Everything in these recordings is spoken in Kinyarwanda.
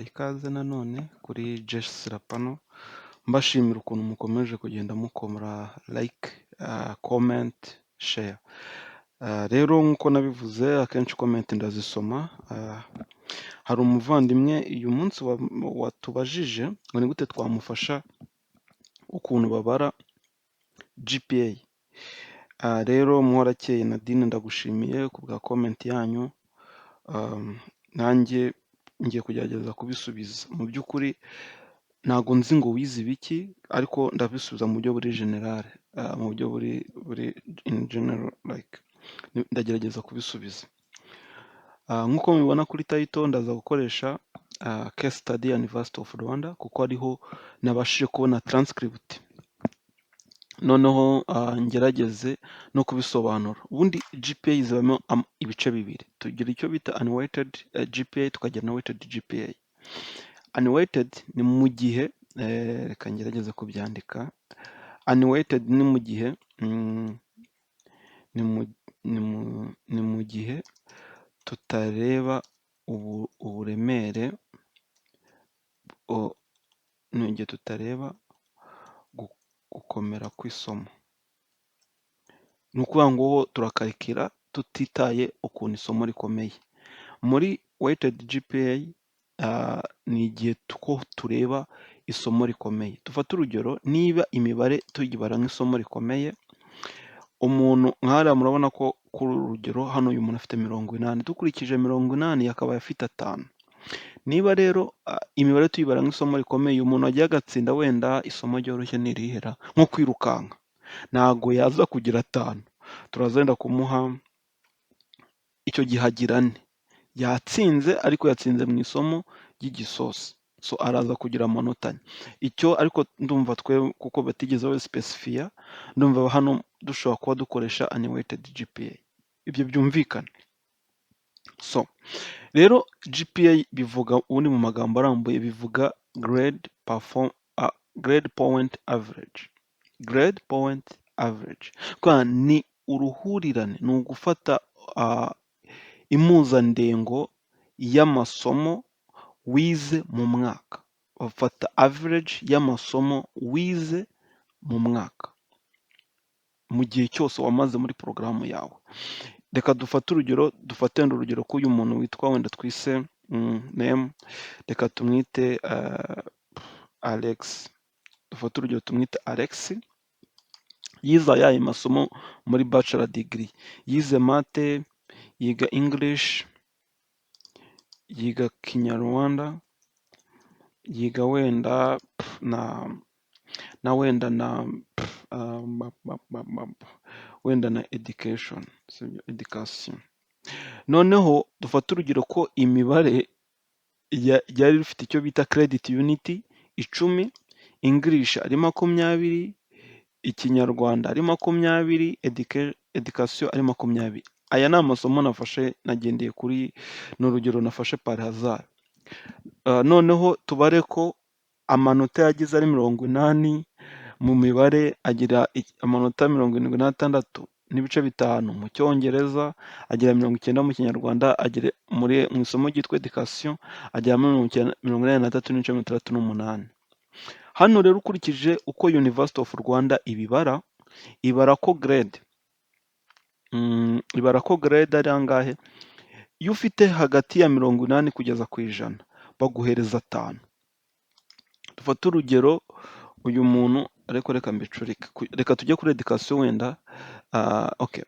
Mbahaye ikaze nanone kuri Jesi Rapano, mbashimira ukuntu mukomeje kugenda mukora like, comment, share. Rero nk'uko nabivuze akenshi comment ndazisoma, hari umuvandimwe uyu munsi watubajije ngo ni gute twamufasha ukuntu babara GPA. Rero Muhorakeye Nadine, ndagushimiye ku bwa comment yanyu, nanjye ngiye kugerageza kubisubiza. Mu by'ukuri ntabwo nzi ngo wize ibiki, ariko ndabisubiza mu buryo buri general, mu buryo buri in general, like ndagerageza kubisubiza. Nk'uko mubibona kuri title, ndaza gukoresha case study ya University of Rwanda kuko ariho nabashije kubona transcript, noneho ngerageze no kubisobanura. Ubundi GPA zibamo ibice bibiri: tugira icyo bita unweighted GPA, tukagira na weighted GPA. Unweighted ni mu gihe, reka ngerageze kubyandika, unweighted ni mu gihe ni mu gihe tutareba uburemere, ni igihe tutareba gukomera kw'isomo. Ni ukuvuga ngo turakarikira tutitaye ukuntu isomo rikomeye. Muri weighted GPA ni igihe ko tureba isomo rikomeye. Dufate urugero: niba imibare tuyibara nk'isomo rikomeye, umuntu nka hariya murabona ko kuri uru rugero hano uyu muntu afite 80, dukurikije 80 yakabaye afite 5. Niba rero imibare tuyibara nk'isomo rikomeye, umuntu wagiye agatsinda wenda isomo ryoroshye ni irihe ra? Nko kwirukanka, ntago yaza kugira 5, turaza wenda kumuha, icyo gihe agira 4. Yatsinze, ariko yatsinze mu isomo ry'igisosi, so araza kugira amanota 4. Icyo ariko ndumva twe kuko batigeze babisipesifiya, ndumva hano dushobora kuba dukoresha unweighted GPA. Ibyo byumvikane. So rero GPA bivuga, ubundi mu magambo arambuye bivuga grade point average. Grade point average ni uruhurirane, ni ugufata impuzandengo y'amasomo wize mu mwaka. Bafata average y'amasomo wize mu mwaka, mu gihe cyose wamaze muri porogaramu yawe. Reka dufate urugero, dufate wenda urugero k'uyu muntu witwa, wenda twise name, reka tumwite Alex. Dufate urugero tumwite Alex, yize ayahe masomo muri bachelor degree? Yize math, yiga English, yiga Kinyarwanda, yiga wenda na wenda na wenda na education, sibyo? Education. Noneho dufate urugero ko imibare yari ifite icyo bita credit unit 10, English ari 20, Ikinyarwanda ari 20, education ari 20. Aya ni amasomo nafashe nagendeye kuri, ni urugero nafashe par hasard. Noneho tubare ko amanota yagize ari 80 mu mibare, agira amanota 76.5 mu Cyongereza, agira 90 mu Kinyarwanda, agira mu isomo ryitwa education agiramo 83.68. Hano rero ukurikije uko University of Rwanda ibibara, ibara ko grade ari angahe? Iyo ufite hagati ya 80 kugeza ku 100 baguhereza 5. Dufate urugero uyu muntu, ariko reka mbicurike, reka tujye kuri education wenda, okay.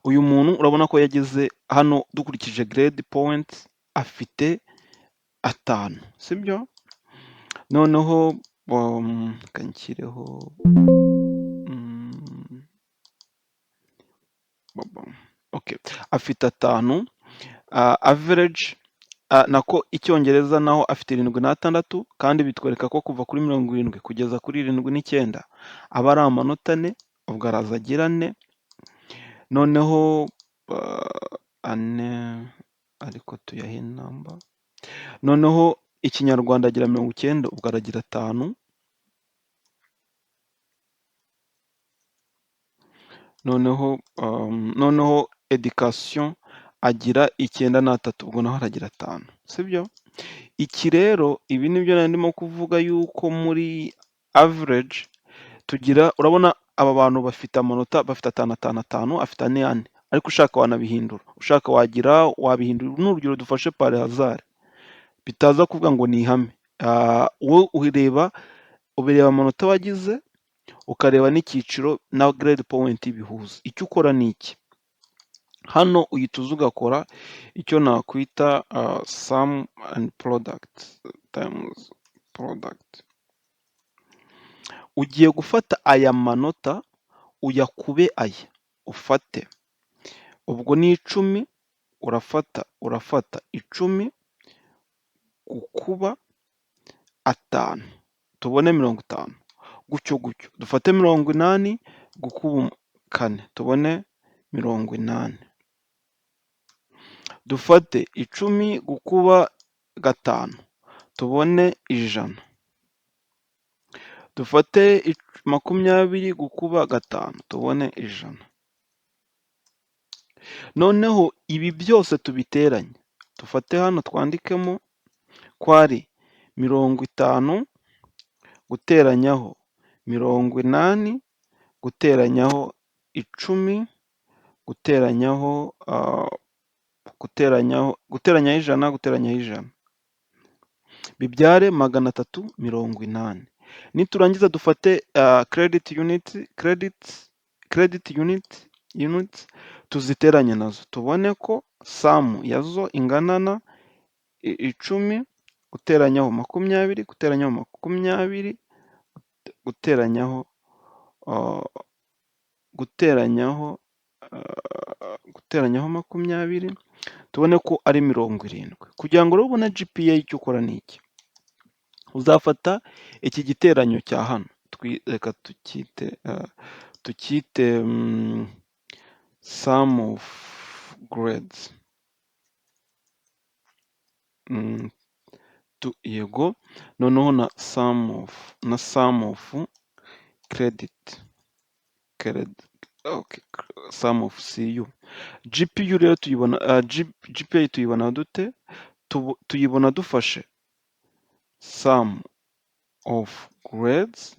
Uyu muntu urabona ko yageze hano, dukurikije grade point afite 5, sibyo? Noneho reka nshyireho, okay, afite 5 average, nako Icyongereza naho afite 76, kandi bitwereka ko kuva kuri 70 kugeza kuri 79 aba ari amanota 4, ubwo araza agira 4, noneho 4 ariko tuyahe namba, noneho Ikinyarwanda agira 90, ubwo aragira 5. Noneho education agira 93, ubwo naho aragira 5, sibyo? Iki rero, ibi nibyo nari ndimo kuvuga yuko muri average tugira, urabona aba bantu bafite amanota, bafite atanu, atanu, atanu, afite ane, ane, ariko ushaka wanabihindura, ushaka wagira wabihindura. Ni urugero dufashe par hasard, bitaza kuvuga ngo ni ihame. Wowe ubireba amanota wagize, ukareba n'icyiciro na grade point bihuza. Icyo ukora ni iki: hano uhita uza ugakora icyo nakwita sum and product times product. Ugiye gufata aya manota uyakube aya, ufate ubwo ni 10, urafata 10 gukuba atanu tubone 50, gutyo gutyo. Dufate 80 gukuba kane tubone 80. Dufate 10 gukuba gatanu tubone 100. Dufate 20 gukuba gatanu tubone 100. Noneho ibi byose tubiteranye, dufate hano twandikemo ko ari 50 guteranyaho 80 guteranyaho 10 guteranyaho 100 guteranyaho 100 bibyare 380. Niturangiza dufate credit unit, credit unit tuziteranye nazo, tubone ko sum yazo ingana na 10 guteranyaho 20 guteranyaho 20 guteranyaho 20, tubone ko ari 70. Kugira ngo rero ubone GPA, icyo ukora ni iki: uzafata iki giteranyo cya hano, reka tucyite sum of grades, yego, noneho na sum of credit, sum of CU. GPU rero tuyibona, GPA tuyibona dute? Tuyibona dufashe sum of grades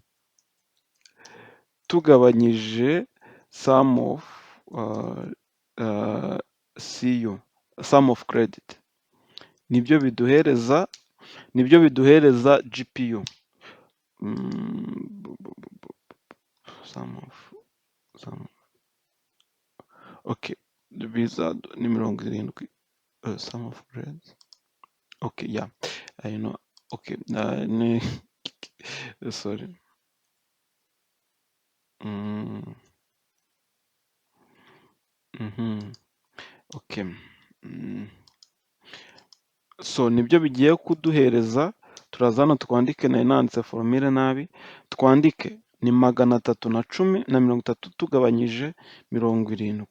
tugabanyije sum of CU, sum of credit. Nibyo biduhereza GPU. Sum of sum, okay, ni 70, sum of grades, okay, yeah, I know, okay, ni sorry. Okay. So nibyo bigiye kuduhereza, turaza hano twandike, nari nanditse formule nabi, twandike ni 310 na 30 tugabanyije 70,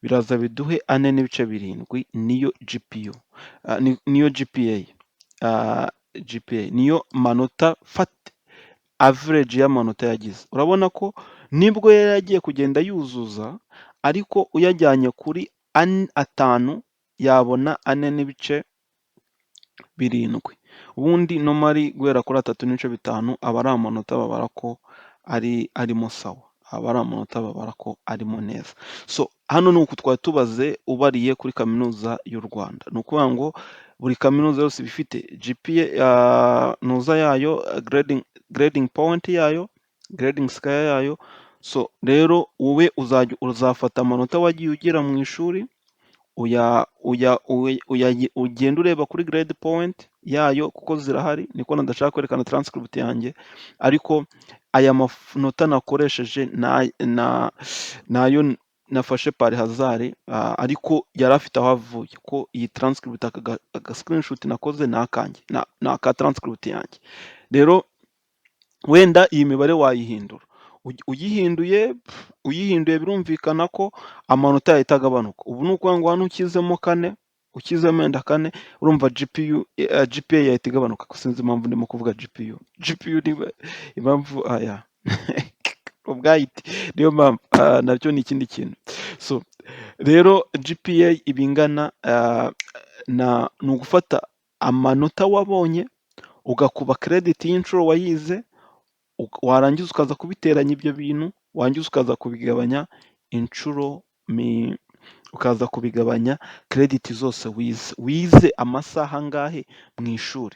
biraza biduhe 4.7, niyo GPU, niyo GPA, GPA niyo manota average y'amanota yagize. Urabona ko nibwo yari agiye kugenda yuzuza, ariko uyajyanye kuri atanu yabona 4.7. Ubundi normally guhera kuri 3.5 aba ari amanota babara ko ari arimo sawa, aba ari amanota babara ko arimo neza. So hano ni uku twari tubaze ubariye kuri Kaminuza y'u Rwanda. Ni ukuvuga ngo buri kaminuza yose iba ifite GPA ntuza yayo, grading point yayo, grading scale yayo. So rero wowe uzajya uzafata amanota wagiye ugira mu ishuri, ugende ureba kuri grade point yayo kuko zirahari, niko nadashaka kwerekana transcript yanjye, ariko aya manota nakoresheje nayo nafashe par hasard, ariko yari afite aho avuye, ko iyi transcript, aka screenshot nakoze ni akanjye, ni aka transcript yanjye. Rero wenda iyi mibare wayihindura, uyihinduye birumvikana ko amanota yahita agabanuka. Ubu ni ukuvuga ngo hano ushyizemo kane, ushyizemo wenda kane, urumva GPU, GPA yahita igabanuka. Sinzi impamvu ndimo kuvuga GPU, GPU niba impamvu aya ubwayiti niyo mpamvu, nacyo ni ikindi kintu. So rero GPA iba ingana na, ni ugufata Amanota wabonye ugakuba credit y'inshuro wayize, warangiza ukaza kubiteranya ibyo bintu, warangiza ukaza kubigabanya inshuro, ukaza kubigabanya credit zose wize. Wize amasaha angahe mu ishuri?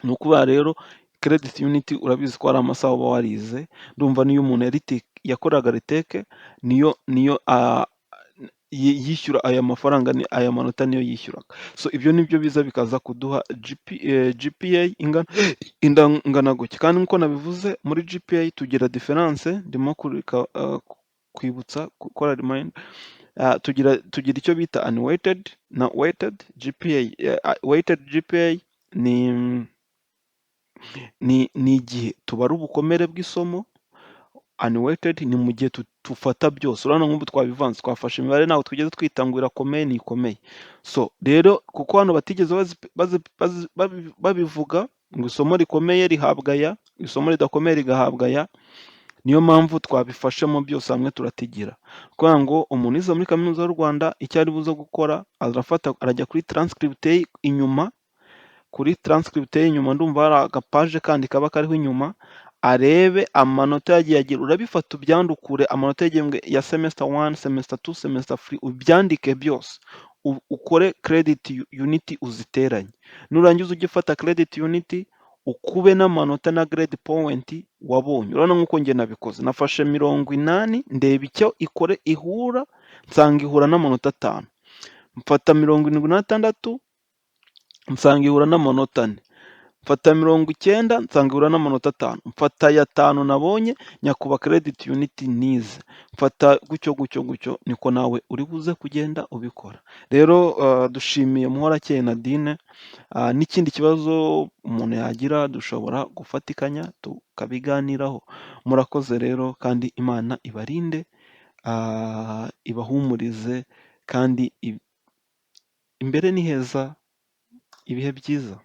Ni ukuvuga rero credit unit urabizi ko ari amasaha uba warize, ndumva n'iyo umuntu yakoraga retake niyo yishyura aya mafaranga, aya manota niyo yishyuraga. So ibyo nibyo biza bikaza kuduha GPA ingana gutya. Kandi nk'uko nabivuze, muri GPA tugira différence, ndimo kwibutsa, gukora remind, tugira icyo bita unweighted na weighted GPA. Weighted GPA ni igihe tubara ubukomere bw'isomo, unweighted ni mu gihe tufata byose. Urabona nk'ubu twabivanze, twafashe imibare, ntabwo twigeze twita ngo irakomeye ntikomeye. So rero kuko hano batigeze babivuga ngo isomo rikomeye rihabwa aya, isomo ridakomeye rigahabwa aya, niyo mpamvu twabifashemo byose hamwe turatigira. Ni ukuvuga ngo umuntu wize muri Kaminuza y'u Rwanda, icyo ari buze gukora, arafata arajya kuri transcript ye inyuma, kuri transcript ye inyuma ndumva hari agapaje kandi kaba kariho inyuma, arebe amanota yagiye agira. Urabifata ubyandukure, amanota y'igihembwe ya semester 1, semester 2, semester 3, ubyandike byose. Ukore credit unit uziteranye. Nurangiza ujye ufata credit unit ukube n'amanota na grade point wabonye. Urabona nk'uko njye nabikoze, nafashe 80 ndeba icyo ikore ihura, nsanga ihura n'amanota 5. Mfata 76 nsanga ihura n'amanota 4. Mfata 90 nsanga ihura n'amanota 5. Mfata aya 5 nabonye nyakuba credit unit nize. Mfata gutyo gutyo gutyo, niko nawe uri buze kugenda ubikora. Rero dushimiye Muhorakeye Nadine, n'ikindi kibazo umuntu yagira dushobora gufatikanya tukabiganiraho. Murakoze rero kandi Imana ibarinde, ibahumurize kandi imbere ni heza, ibihe byiza.